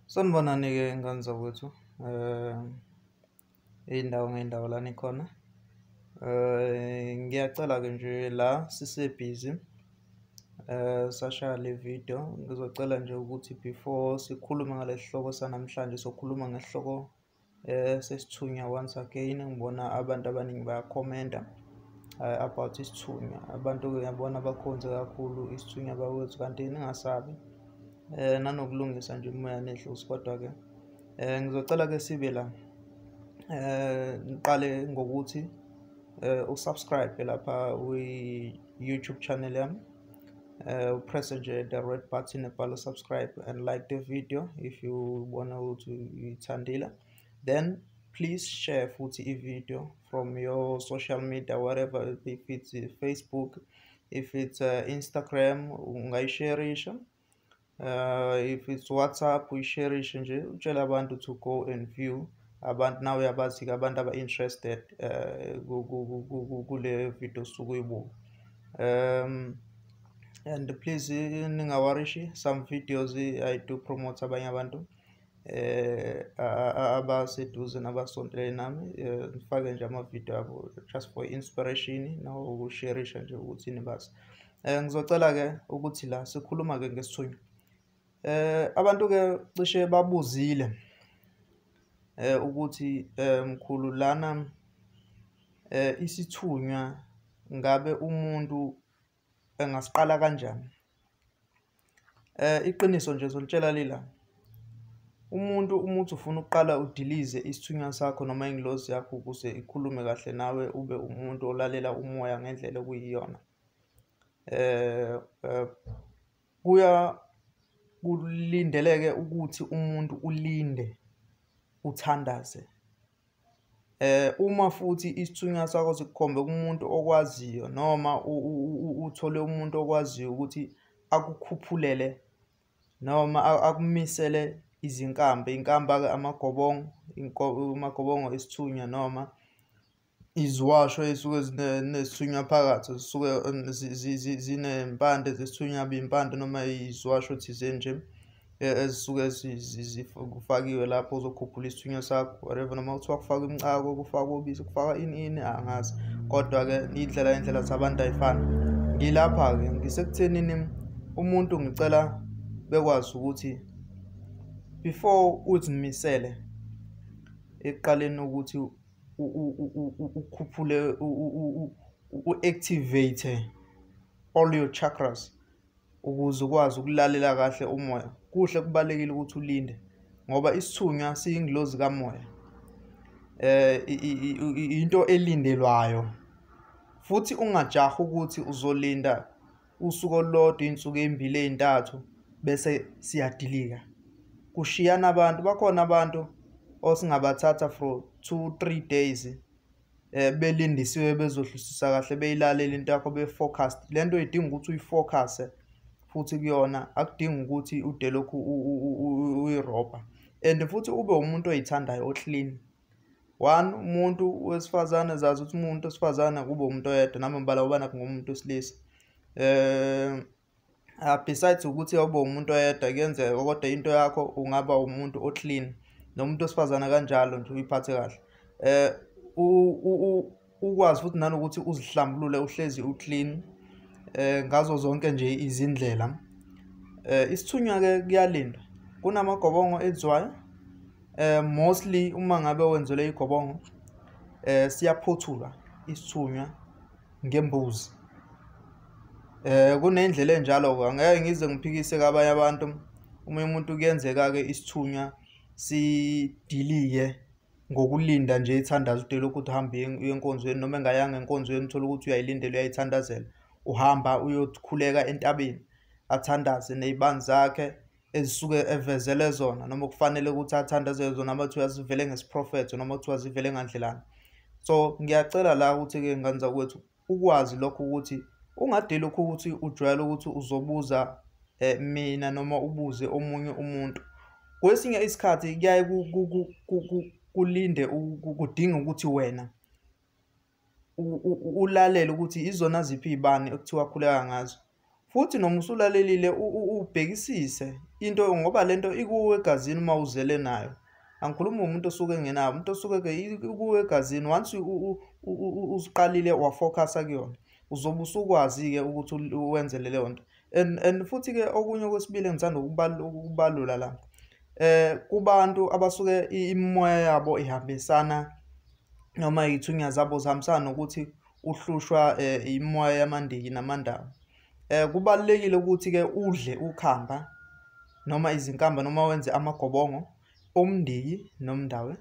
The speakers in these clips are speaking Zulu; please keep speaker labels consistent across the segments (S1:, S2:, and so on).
S1: Sanibonani-ke ngane zakwethu, iy'ndawo ngey'ndawo la nikhona. Ngiyacela-ke nje la sisebhizi sashaya le video, ngizocela nje ukuthi before sikhulume ngalesi hloko sanamhlanje, sokhuluma ngesihloko sesithunywa once again. Ngibona abantu abaningi bayakhomenta about isithunywa. Abantu-ke ngiyabona bakhonze kakhulu isithunywa bakwethu, kanti ningasabi nanokulungisa nje umoya nedlozi. Kodwa-ke ngizocela-ke sibe la, ngiqale ngokuthi usubscribe lapha kwi-YouTube channel yami, upress nje the red button ebhalwe subscribe and like the video if you ubona ukuthi uyithandile. Then please share futhi i-video from your social media, whatever, if it's Facebook, if it's Instagram, ungayisharisha, if it's WhatsApp, uyisharishe nje, utshele abantu to go and view. Abantu nawe uyabazi-ke abantu aba-interested kule video osuke uyibuka. And please ningawarishi, some videos I do promote abanye abantu abaseduze nabasondelene nami, ngifake nje ama-video abo just for inspiration nokusharisha nje ukuthi nibazi. Ngizocela-ke ukuthi la sikhuluma-ke ngesithunywa. Abantu-ke cishe babuzile ukuthi mkhulu lana isithunywa ngabe umuntu engasiqala kanjani? Iqiniso nje zolitshela lila, umuntu uma uthi ufuna ukuqala udilize isithunywa sakho noma ingilozi yakho ukuze ikhulume kahle nawe, ube umuntu olalela umoya ngendlela okuyiyona, kuya kulindeleke ukuthi umuntu ulinde, uthandaze. Uma futhi isithunywa sakho sikukhombe kumuntu okwaziyo noma uthole umuntu okwaziyo ukuthi akukhuphulele noma akumisele izinkambi, inkamba-ke amagobongo, amagobongo esithunywa noma iziwasho ey'suke zinesithunywa phakathi, zisuke zinempande zesithunywa, impande noma iziwasho thizeni nje ezisuke zifakiwe lapho uzokhuphula isithunywa sakho, whatever, noma kuthiwa kufakwa imicako, kufakwa ubisi, kufakwa ini ini, angazi. Kodwa-ke iy'ndlela zabantu ay'fani. Ngilapha-ke ngisekuthenini umuntu ngicela bekwazi ukuthi before uzimisele ekuqaleni ukuthi ukhuphule, u-activate all your chakras ukuze ukwazi ukulalela kahle umoya. Kuhle, kubalulekile ukuthi ulinde ngoba isithunywa siyingilozi kamoya, into elindelwayo. Futhi ungajahi ukuthi uzolinda usuku olulodwa, iy'nsuku ey'mbili, ey'ntathu bese siyadilika. Kushiyana abantu, bakhona abantu osingabathatha for 2-3 days belindisiwe, bezohlisisa kahle, beyilalele into yakho, be-focused. Le nto idinga ukuthi uyifocuse futhi kuyona, akudingi ukuthi ude lokhu uyirobha. And futhi ube umuntu oyithandayo, o-clean. One, umuntu wesifazane, zazi ukuthi umuntu wesifazane kube umuntu oyedwa, nami ngibala ngoba nakhu ngumuntu wesilisa. Besides ukuthi ube umuntu oyedwa kuyenzeka, kodwa into yakho ungaba umuntu o-clean, nomuntu wesifazane kanjalo nje uyiphathe kahle. Ukwazi futhi nanokuthi uzihlambulule, uhlezi u-clean ngazo zonke nje izindlela. Isithunywa-ke kuyalindwa, kunamagobongo enziwayo. Mostly uma ngabe wenzelwe igobongo, siyaphothulwa isithunywa ngembuzi. Kunendlela enjalo-ke, angeke ngize ngiphikise abanye abantu. Omunye umuntu kuyenzeka-ke isithunywa sidilike ngokulinda nje ethandaza, ude lokhu uthi uhambe uye enkonzweni, noma engayanga enkonzweni, uthole ukuthi uyayilindela, uyayithandazela, uhamba uyokhuleka entabeni, athandaze ney'bani zakhe ezisuke evezele zona, noma kufanele ukuthi athandazele zona, noma kuthiwa zivele ngesiprofetho, noma kuthiwa zivele ngandlelani. So ngiyacela la ukuthi-ke ngane zakwethu ukwazi lokho ukuthi ungadeli lokhu ukuthi ujwayele ukuthi uzobuza mina noma ubuze omunye umuntu. Kwesinye isikhathi kuyaye kulinde, kudinga ukuthi wena ulalele ukuthi izona ziphi iy'bani ekuthiwa khuleka ngazo. Futhi noma usulalelile ubhekisise into, ngoba lento ikuwe egazini uma uzele nayo. Angikhulumi ngomuntu osuke engenayo, umuntu osuke ikuwe egazini. Once usuqalile wafocusa kuyona, uzobe usukwazi-ke ukuthi wenze leyo nto. And futhi-ke okunye okwesibili engithanda ukubalula la, kubantu abasuke imimoya yabo ihambisana noma iy'thunya zabo zihambisana nokuthi uhlushwa imimoya yamandiki namandawo. Kubalulekile ukuthi-ke udle ukhamba noma izinkamba noma wenze amagobongo omndiki nomndawe,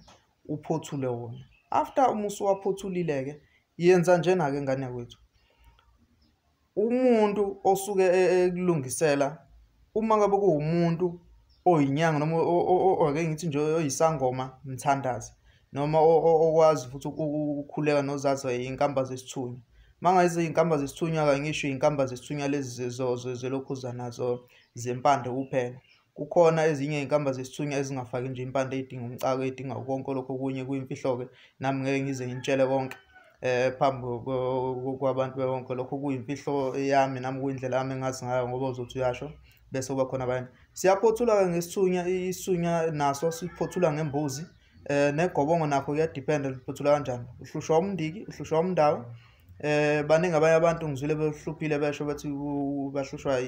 S1: uphothule wona. After uma usuwaphothulile-ke, yenza njena-ke ngane yakwethu. Umuntu osuke ekulungisela, uma ngabe kuwumuntu oyinyanga noma ake ngithi nje oyisangoma mthandazi, noma okwazi futhi ukukhuleka nozazi iy'nkamba zesithunywa. Uma iy'nkamba zesithunywa-ke ngisho iy'nkamba zesithunywa lezi zelokhuzana zempande kuphela. Kukhona ezinye iy'nkamba zesithunywa ezingafaki nje impande, ey'dinga umcako, ey'dinga konke lokho okunye kuyimfihlo-ke, nami ngeke ngize ngitshele konke phambi kwabantu bonke. Lokho kuyimfihlo yami, nami kuyindlela yami engazi ngayo, ngoba uzothi uyasho bese kuba khona abanye. Siyaphothula-ke ngesithunya, isithunya naso siphothula ngembuzi, negobongo nakho kuyadiphenda liphothula kanjani. Uhlushwa umndiki, uhlushwa umndawo. Baningi abanye abantu ngizwile behluphile besho bethi bahlushwa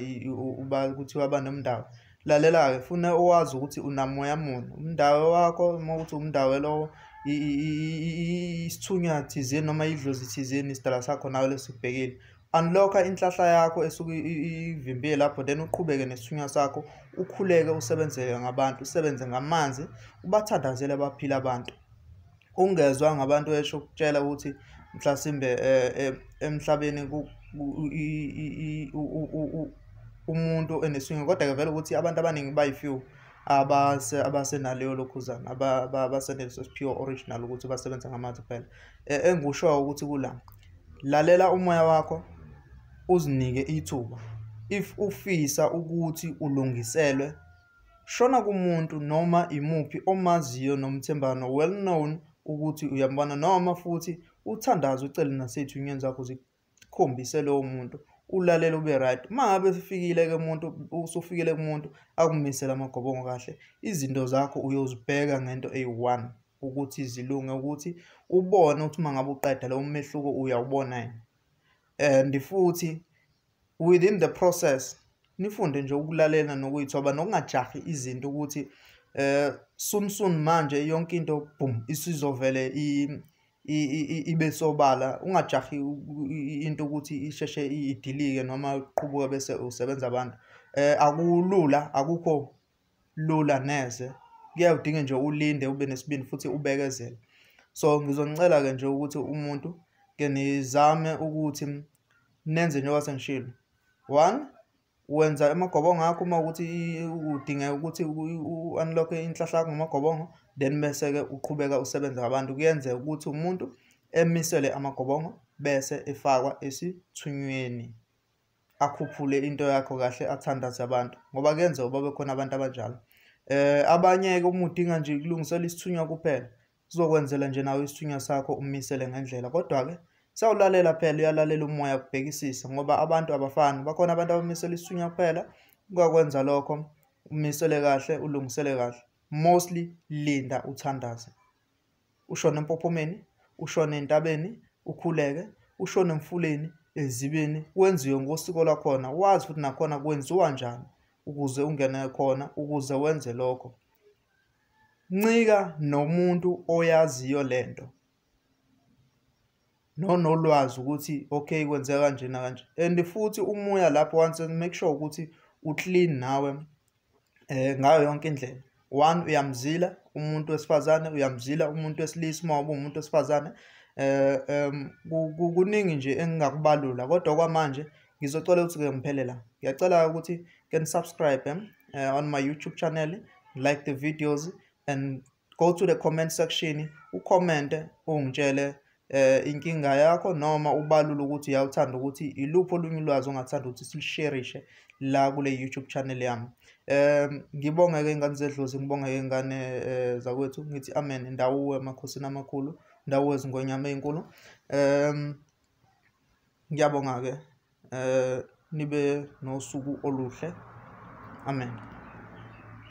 S1: kuthiwa banomndawo. Lalela-ke, funa owazi ukuthi unamoya muni umndawo wakho. Uma ukuthi umndawo lowo, isithunywa thizeni noma idlozi thizeni, isidala sakho nawe lesikubhekile. Unlock-a inhlahla yakho esuke ivimbile lapho, then uqhubeke nesithunywa sakho, ukhuleke, usebenzele ngabantu, usebenze ngamanzi, ubathandazele baphile abantu. Ungezwa ngabantu esho ukutshela ukuthi mhlasimbe emhlabeni umuntu enesithunywa, kodwa-ke vele ukuthi abantu abaningi bayi-few abasenaleyo lokhuzana, abaseneso siphiwo original ukuthi basebenze ngamanzi kuphela. Engikushoyo ukuthi kula, lalela umoya wakho, uzinike ithuba. If ufisa ukuthi ulungiselwe, shona kumuntu noma imuphi omaziyo nomthembano, well known ukuthi uyambona, noma futhi uthandaze ucele nasey'thunyweni zakho zikukhombise lowo muntu, ulalele ube right. Uma ngabe ufikile-ke umuntu, usufikile kumuntu akumisele amagobongo kahle, izinto zakho uyozibheka ngento eyi-one ukuthi zilunge, ukuthi ubone ukuthi uma ngabe uqeda lowo mehluko uyawubona yini. And futhi within the process nifunde nje ukulalela nokuyithoba nokungajahi izinto ukuthi soon soon manje yonke into boom isizovele ibe sobala. Ungajahi into ukuthi isheshe idilike noma uqhubuke bese usebenza abantu. Akulula, akukho lula neze, kuyawudinga nje ulinde, ube nesibindi futhi ubekezele. So ngizonicela-ke nje ukuthi umuntu ke nizame ukuthi nenze njengoba sengishilo. One, wenza amagobongo akho uma ukuthi udingeka ukuthi u-unlock-e inhlahla yakho ngamagobongo, then bese-ke uqhubeka usebenza ngabantu. Kuyenzeka ukuthi umuntu emisele amagobongo bese efakwa esithunyweni, akhuphule into yakho kahle, athandaze abantu, ngoba kuyenzeka babe khona abantu abanjalo. Abanye-ke uma udinga nje ukulungisela isithunywa kuphela, uzokwenzela nje nawe isithunywa sakho umisele ngendlela. Kodwa-ke siyawulalela phela, uyalalela umoya kubhekisisa, ngoba abantu abafani. Bakhona abantu abamisela isithunywa kuphela, ungakwenza lokho, umisele kahle, ulungisele kahle. Mostly linda uthandaze, ushone empophomeni, ushone entabeni, ukhuleke, ushone emfuleni, ezibeni, kwenziwe ngosiko lwakhona, wazi futhi nakhona kwenziwa njani ukuze ungene khona, ukuze wenze lokho. Ncika nomuntu oyaziyo lento nonolwazi ukuthi okay kwenzeka kanje nakanje. And futhi umuya lapho once make sure ukuthi uclean nawe ngayo yonke indlela. One, uyamzila umuntu wesifazane, uyamzila umuntu wesilisa uma uwumuntu wesifazane. Kuningi nje engingakubalula, kodwa kwamanje ngizocela ukuthi-ke ngiphele la. Ngiyacela ukuthi can subscribe on my YouTube channel, like the videos and go to the comment section, ucommente ungitshele inkinga yakho noma ubalule ukuthi uyawuthanda ukuthi iluphi olunye ulwazi ongathanda ukuthi silusherishe la kule YouTube channel yami. Ngibonge-ke ingane zedlozi, ngibonge-ke ingane zakwethu, ngithi amen. Ndawuwe emakhosini amakhulu, ndawuwe zingonyama ey'nkulu. Ngiyabonga-ke. Nibe nosuku oluhle. Amen.